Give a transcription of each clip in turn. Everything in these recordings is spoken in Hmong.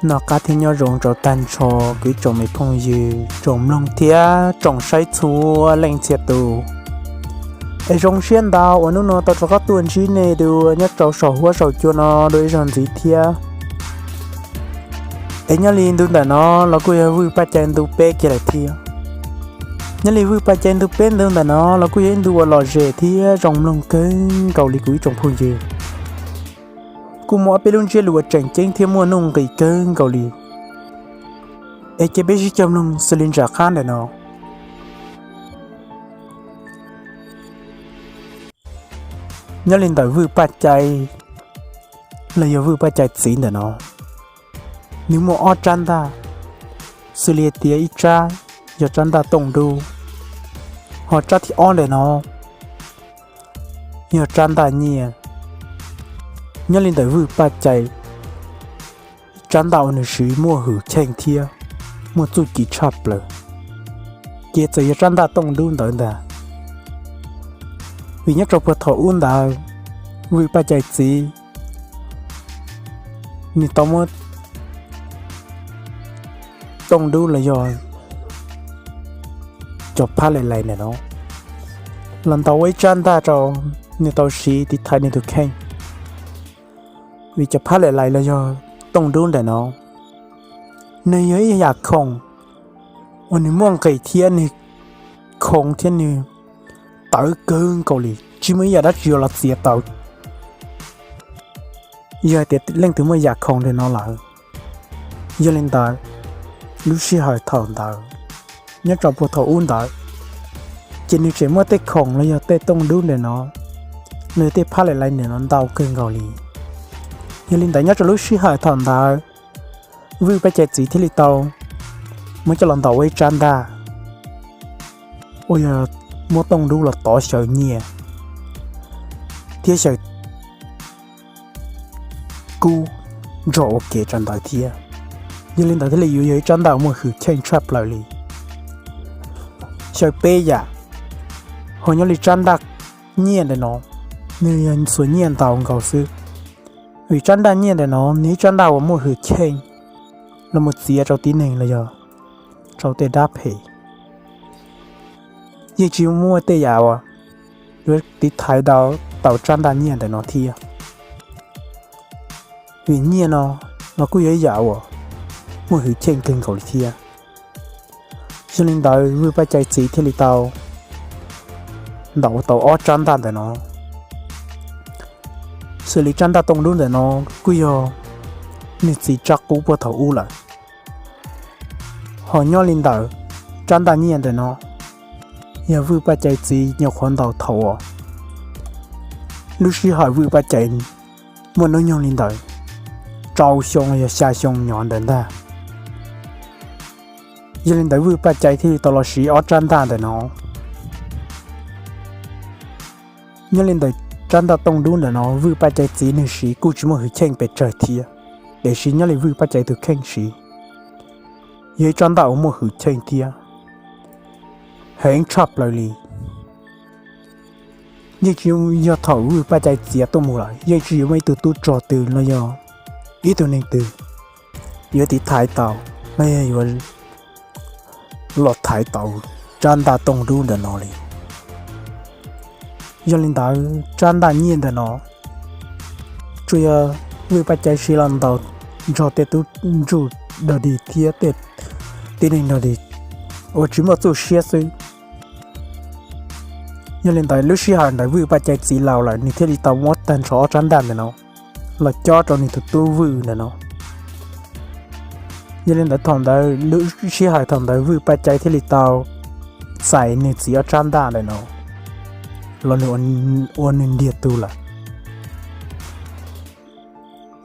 Noj qab thiab nyob zoo rau tag nrho kuv ib tsoom me phooj ywg, tsoom mloog thiab tsoom saib txhua leej txhia tus. Es zoo siab ntau uas hnub no tau rov qab tuaj ntsib nej dua nyob rau saum huab saum cua no dua ib zaug ntxiv thiab. Es nyob li ntu ntawm no los kuj yog Vwj Paj Cai ntu peb kiag lawm thiab. Nyob li Vwj Paj Cai ntu peb ntu ntawm no los kuj yog ib ntu uas lom zem thiab zoo mloog kawg nkaus li kuv ib tsoom phooj ywg. Kuj muaj ob peb lub ntsiab lus uas tseem ceeb thiab muaj nuj nqis kawg nkaus li. Es cia peb sib cog mloog xws li nram qab ntawm no. Nyob li ntawm Vwj Paj Cai los yog Vwj Paj Cai txiv ntawm no, nws muaj ob tsab ntaj, xws li tias ib tsab yog tsab ntaj tooj dub, ho tsab thib ob ntawm no yog tsab ntaj nyiaj. Nyob li ntawm Vwj Paj Cai, tsab ntaj uas nws siv muaj hwm cheej thiab muaj txuj ci tshaj plaws, ces txawm yog tsab ntaj tooj dub ntawd ntag. Vim nyob rau puag thaum ub ntawd, Vwj Paj Cai txiv nws tau muab tooj dub los yog cov phab laim laim ntawm no los ntaus ua ib tsab ntaj rau nws tau siv tiv thaiv nws tus kheej. Vim cov phab laim laim los yog tooj dub ntawm no, nws yog ib yam khoom uas nws muaj nqis thiab nws khoov thiab nws tawv kawg nkaus li, tsis muaj ib yam dab tsi yuav los txiav tau yog hais tias leej twg muaj yam khoom ntawm no lawm. Yog li ntawd, lub sij hawm thaum ntawd, nyob rau puag thaum ub ntawd, ces nws tseem muab tej khoom los yog tej tooj dub ntawm no los yog tej phab laim laim ntawm no ntau kawg nkaus li. Yog li ntawd, nyob rau lub sij hawm thaum ntawd, Vwj Paj Cai txiv thiaj li tau muab coj los ntaus ua ib tsab ntaj uas yog muab tooj dub los tov xyaw nyiaj thiab xyaw kub nrog ua ke rau ntawd thiab. Yog li ntawd thiaj li yuav yog ib tsab ntaj uas muaj hwm cheej tshaj plaws li. Xyaw peb yam, ho nyob li tsab ntaj nyiaj ntawm no, nws yog xuas nyiaj ntau nkaus xwb. Vim tsab ntaj nyiaj ntawm no nws ib tsab ntaj uas muaj hwm cheej los mus txiav rau tib neeg los yog rau tej dab phem, yeej tsis muaj tej yam uas yuav tiv thaiv tau tsab ntaj nyiaj ntawm no thiab. Vim nyiaj no los kuj yog ib yam uas muaj hwm cheej kawg nkaus li thiab. Yog li ntawd, Vwj Paj Cai txiv thiaj li tau ntaus tau ob tsab ntaj ntawm no. Xws li tsab ntaj tooj dub ntawm no kuj yog nws txiv tsab qub puag thaum ub lawm. Ho nyob li ntawm tsab ntaj nyiaj ntawm no, yog Vwj Paj Cai txiv nyuam qhuav ntaus thaum uas lub sij hawm Vwj Paj Cai muaj hnub nyoog li ntawd rau xyoo los yog xya xyoo nyob ntawd ntag. Yog li ntawd, Vwj Paj Cai thiaj li tau los siv ob tsab ntaj ntawm no. Nyob li ntawm tsab ntaj tooj dub ntawm no, Vwj Paj Cai txiv nws siv kuj tsis muaj hwm cheej pes tsawg thiab, tiam sis nyob li Vwj Paj Cai tus kheej siv, yog ib tsab ntaj uas muaj hwm cheej thiab heev tshaj plaws li. Yeej tsis yog thaum Vwj Paj Cai txiav tuaj mus lawm, yeej tsis yuav muaj ib tug tub rog twg los yog ib tug neeg twg yuav tiv thaiv tau los yog yuav los thaiv tau tsab ntaj tooj dub ntawm no li. Yog li ntawd, tsab ntaj nyiaj ntawm no tsuas yog Vwj Paj Cai siv los ntaus nrog tej tub ntsuj dog dig thiab tej tib neeg dog dig uas tsis muaj txuj siab xwb. Yog li ntawd, lub sij hawm ntawd Vwj Paj Cai txiv laus lawm, nws thiaj li tau muab tag nrho ob tsab ntaj ntawm no los cob rau nws tus tub Vwj ntawm no. Yog li ntawd, thaum ntawd lub sij hawm thaum ntawd Vwj Paj Cai thiaj li tau txais nws txiv ob tsab ntaj ntawm no los nws ua nws ntiag tug lawm.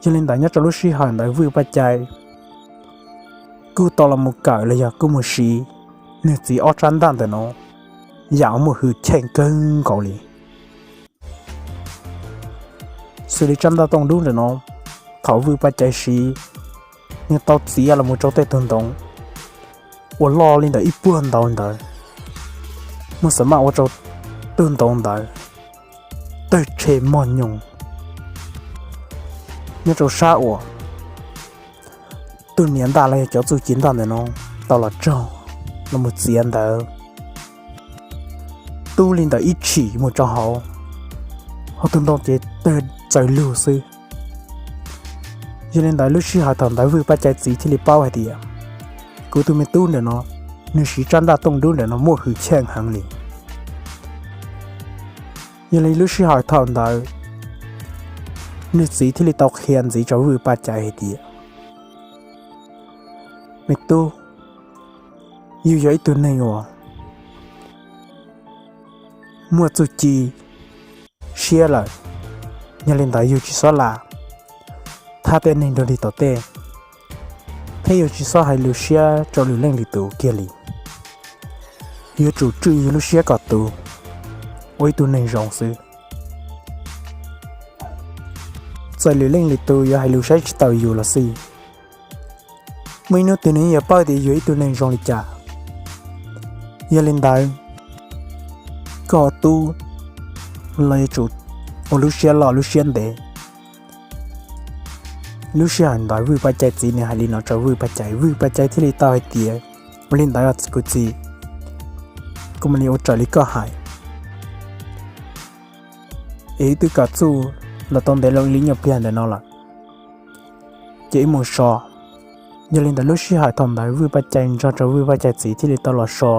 Yog li ntawd, nyob rau lub sij hawm ntawd Vwj Paj Cai kuj tau los mus kawm los yog kuj mus siv nws txiv ob tsab ntaj ntawm no yam uas muaj hwm cheej kawg nkaus li. Xws li tsab ntaj tooj dub ntawm no, thaum Vwj Paj Cai siv, nws tau txiav los mus rau tej tug ntoo uas loj li ntawm ib puag ntau ntawd, muaj xa maj ua rau tug ntoo ntawd tawg tshe mog nyoos nyob rau sab uas tus niam ntawd los yog cov txuj ci ntawd ntawm no tau los tsaug los mus txiav ntawd tub li ntawm ib tshim mus rau hauv, ho tus ntoo ces tawg tsaws lug xwb. Yog li ntawd lub sij hawm thaum ntawd Vwj Paj Cai txiv thiaj li paub hais tias kuv tus me tub ntawm no, nws siv tsab ntaj tooj dub ntawm no muaj hwj chim heev li. Yog li lub sij hawm thaum ntawd nws txiv thiaj li tau qhia ntxiv rau Vwj Paj Cai hais tias, me tub, yus yog ib tug neeg uas muaj txuj ci siab lawm, yog li ntawd yus tsis txhob lam thab tej neeg dog dig tom tej, thiab yus tsis txhob hais lus siab rau lwm leej lwm tus kiag li. Yuav tsum tswj yus lub siab kom tus ua ib tug neeg zoo xwb. Txawm lwm leej lwm tus yuav hais lus saib tsis taus yus los xij, muaj ib hnub twg nws yuav paub tias yus ib tug neeg zoo li cas. Yog li ntawd, koj tub los yuav tsum ua lub siab loj lub siab ntev. Lub sij hawm ntawd Vwj Paj Cai txiv nws hais li no rau Vwj Paj Cai, Vwj Paj Cai thiaj li tau hais tias, ua li ntawd kuv txiv, kuv mam li ua raws li koj hais. Es wb twb kawm txuj los tau ntev loo li nyuag pliag ntawm no lawm, ces wb mus so. Yog li ntawd lub sij hawm thaum ntawd Vwj Paj Cai nrog rau Vwj Paj Cai txiv thiaj li tau los so,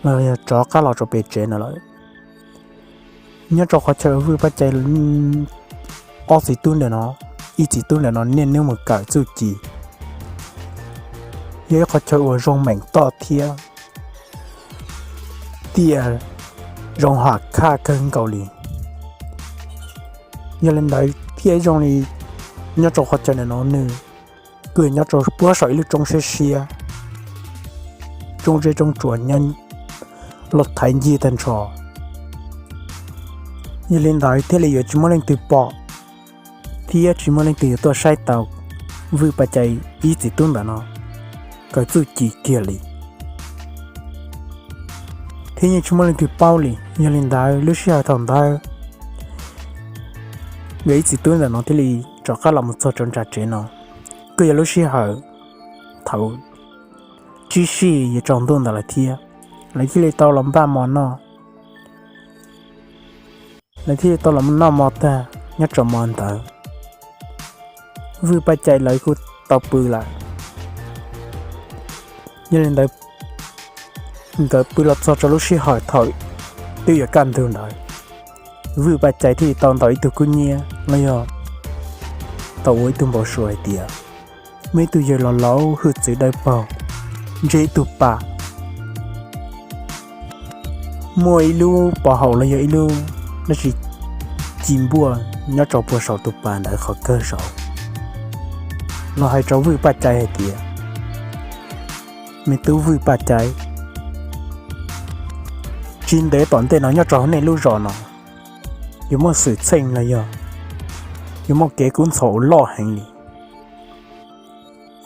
los yog rov qab los rau pem tsev no lawm. Nyob rau qhov chaw Vwj Paj Cai ob txiv tub ntawm no, ib txiv tub ntawm no niaj hnub mus kawm txuj ci, yog ib qhov chaw uas zoo meem toj thiab tiaj zoo ham khaj kawg nkaus li. Yog li ntawd thiaj zoo li nyob rau qhov chaw ntawm no nws kuj yog nyob rau puag saum ib lub roob siab siab, roob zeb roob tsuas nyob los thaiv ncig tag nrho. Yog li ntawd thiaj li yuav tsis muaj leej twg pom thiab tsis muaj leej twg yuav tuaj saib tau Vwj Paj Cai ib txiv tub ntawm no kawm txuj ci kiag li, thiab yeej tsis muaj leej twg paub li. Yog li ntawd lub sij hawm thaum ntawd nkawd ib txiv tub ntawm no thiaj li rov qab los mus txog rau nram tsev no, kuj yog lub sij hawm thaum tsib sij yuav tsaus ntuj ntawd lawm thiab. Lawv thiaj li tau los npaj mov noj. Lawv thiaj li tau los noj mov tag nyob rau hmo ntawd, Vwj Paj Cai lawv kuj tau pw lawm. Yog li ntawd nkawd pw los txog rau lub sij hawm thaum twb yuav kaj ntug ntawd, Vwj Paj Cai thiaj li tau ntaus ib tug kub nyiab los yog tau ua ib tug npau suav hais tias muaj ib tug yawg laus laus hwj txwv dawb paug ntsib ib tug paj, muaj ib lub pov haum los yog ib lub dab tsi ci npuaj nyob rau puag saum tus pas ntawd qhov kawg saud, los hais rau Vwj Paj Cai hais tias, me tub Vwj Paj Cai, tsis ntev tom ntej no nyob rau hauv nej lub zos no yuav muaj xwm txheej los yog yuav muaj kev kub ntxhov uas loj heev li.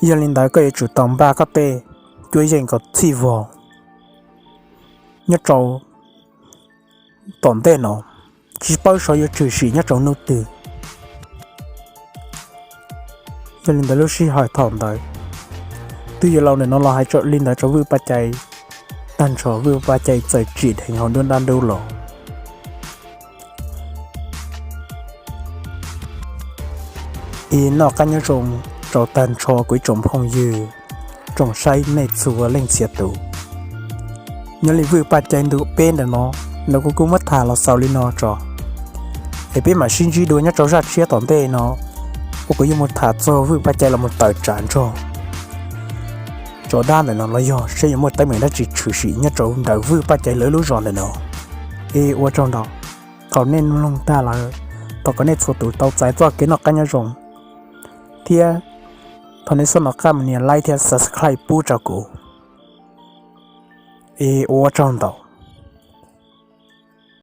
Yog li ntawd koj yuav tsum tau npaj koj tej cuab yeej kom txhij vog nyob rau tom ntej no, tsis paub xyov yuav tshwm sim nyob rau hnub twg. Yog li ntawd lub sij hawm thaum ntawd twb yog laus ntawm no los hais li ntawd rau Vwj Paj Cai tag nrho, Vwj Paj Cai txawm tsim dheev hauv nruab nrab ntub los. Es noj qab nyob zoo rau tag nrho kuv ib tsoom phooj ywg, tsoom saib nej txhua leej txhia tus. Nyob li Vwj Paj Cai ntu peb ntawm no, no kuv kuj muab tham los xaus li no tso, es peb mam sib ntsib dua nyob rau zaj tshiab tom ntej no, uas kuv yuav mus tham txog Vwj Paj Cai los mus tawm tsam nrog cov dab ntawm no los yog saib yuav muaj teeb meem dab tsi tshwm sim nyob rau ntawm Vwj Paj Cai lawv lub zos ntawm no. Es ua tsaug ntau, thaum nej mloog tag lawm, thov kom nej txhua tus tau txais txoj kev noj qab nyob zoo, thiab thov nej xob nov qab mus nias like thiab subscribe pub rau kuv. Es ua tsaug ntau.